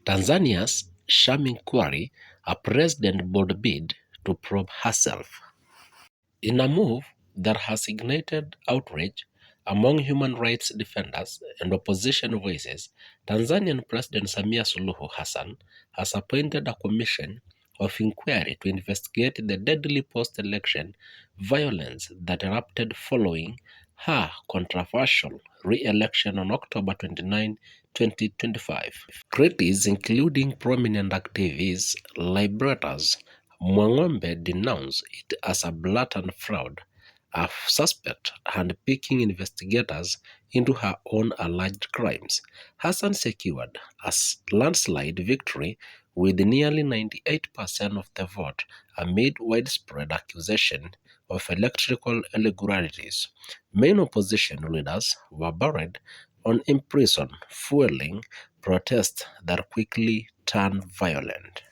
Tanzania's sham inquiry, a president bold bid to probe herself. In a move that has ignited outrage among human rights defenders and opposition voices, Tanzanian President Samia Suluhu Hassan has appointed a commission of inquiry to investigate the deadly post-election violence that erupted following her controversial re-election on October 29, 2025. Critics, including prominent activists, liberators, Mwang'ombe denounced it as a blatant fraud, a suspect handpicking investigators into her own alleged crimes. Hassan secured a landslide victory with nearly 98% of the vote amid widespread accusation of electoral irregularities. Main opposition leaders were buried or imprisoned, fueling protests that quickly turned violent.